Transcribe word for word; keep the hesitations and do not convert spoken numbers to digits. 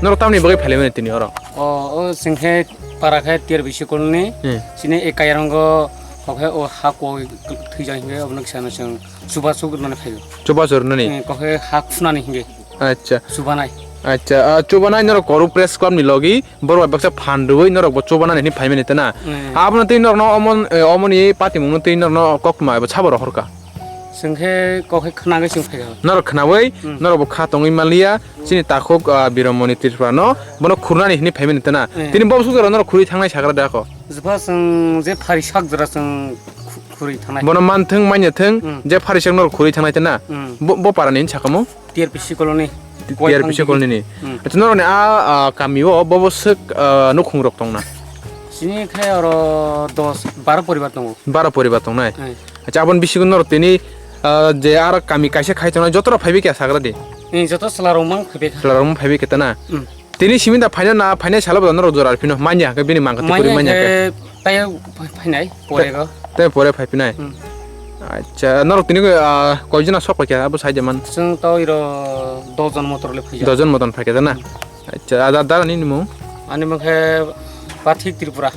Norok tamni bagwi phailai mani tini oro? O, o chwng khe para khe T R B C colony ni. Hmm. Chini e Kairango kok khe o ha kok thwijak hinkhe obono kisa no chwng chubachu rwnani phaio. Chubachu rwnani? Hmm, kok khe ha khunani hinkhe. Acha. Chubanai. Acha, ah, chubanai norok Koru Press Club ni logi borok bai baksa phan rwui norok bo chubanani hinwi phaimani tana. Hmm. Abono tei norokno omo, eh, omoni patimungno tei norokno koktma ebo sabo rohorkha. Chwng khe kok khe khwnagwi chwng phaikha. Norok khnaui, hmm, norok bo kha tongwi manliya, chini takhuk, ah, Biromoni Tripura no, bono khurnani hinwi phaimani tana. Hmm. Tini bo bwswk jora norok khurui thangnai sagra da kho. Jepha chwng je phari sak jora chwng khu-, khurui thangnai. Bono manthwng, manyathwng, hmm, je phari sak norok khurui thangnai tana. Hmm. Bo, bo para ni hinwi sakha mo? T R B C colony. T-, T R B C colony ni. Hmm. Acha norok ni a, ah, kami o bo bwswk, ah, nukhung rok tongna? Chini khe oro dos, baro poribar tongo. Baro poribar tongnai? Hmm. Acha, aboni bisingo norok tini, ah, je aro kami kaisa khai tongnai, joto rok phaibai khe sagra di? Ni joto chwla rok mang phaibai kha. Chwla rok mang phaibai khe tana? Hmm. Tini simi da phaina na, phainai salo bo norok jora phino manya khe bini mangkha tei kwrwi manya khe. Manya khe tai phainai pore go. Tai pore phaipinai? Hmm. Acha, norok tini, ah, koi jona sok kha abo sai de man? Chwng tei ro dos jon motor le phaijak. Dos jon motor phaikha na? Hmm. Acha, ada, ada ni mung? Ani mung khe Pathik Tripura.